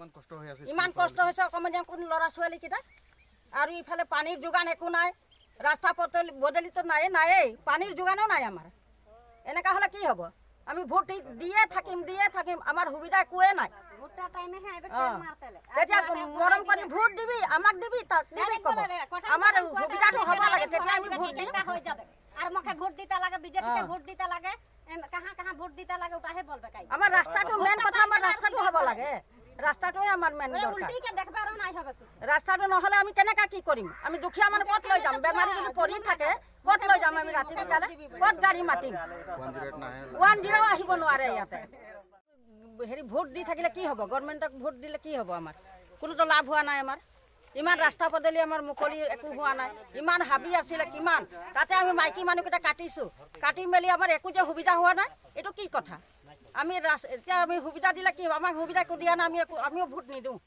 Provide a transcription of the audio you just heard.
ইমান কষ্ট হৈ আছে। ইমান কষ্ট হৈছে অকণমান কোন ল'ৰা ছোৱালীকেইটা। আৰু ইফালে পানীৰ যোগান একো নাই, ৰাস্তা পদূলি বদলিতো নায়েই নায়েই, পানীৰ যোগানো নাই আমাৰ। এনেকুৱা হ'লে কি হ'ব? আমি ভোট দিয়ে থাকিম, দিয়ে থাকিম, আমাৰ সুবিধা একোৱেই নাই। তেতিয়া মৰম কৰি ভোট দিবি, আমাক দিবি, তাক দিবি ক'ব। আমাৰ সুবিধাটো হ'ব লাগে, তেতিয়া আমি ভোট দিম। হয়ে যাবে আর মুখে ভোট দিতে লাগে, বিজেপিকে ভোট দিতে লাগে, কাহা কাহা ভোট দিতে লাগে, ওটাহে বলবে কাই। আমাৰ ৰাস্তাটো মেইন কথা, আমাৰ ৰাস্তাটো হ'ব লাগে। ৰাস্তাটোৱে আমাৰ মেইন দৰকাৰ। উল্টিকে দেখবে আৰ নাই হবে কিছু। ৰাস্তাটো নহ'লে আমি কেনেকা কি কৰিম? আমি দুখীয়া মানুহ, ক'ত লৈ যাম? বেমাৰী যদি পৰি থাকে, ক'ত লৈ যাম আমি? ৰাতি বিকালে ক'ত গাড়ী মাতিম? 108 নাহে। 10 আহিব নোৱাৰে ইয়াতে। হেৰি, ভোট দি থাকিলে কি হ'ব? গভৰ্ণমেণ্টক ভোট দিলে কি হ'ব? আমাৰ কোনোতো লাভ হোৱা নাই। আমাৰ ইমান ৰাস্তা পদূলি আমাৰ মুকলি একো হোৱা নাই। ইমান হাবি আছিলে কিমান, তাতে আমি মাইকী মানুহকেইটা কাটিছোঁ। কাটি মেলি আমাৰ একো যে সুবিধা হোৱা নাই, এইটো কি কথা? আমি এতিয়া আমি সুবিধা দিলে কি হ'ব? আমাক সুবিধা একো দিয়া নাই। আমি একো, আমিও ভোট নিদিওঁ।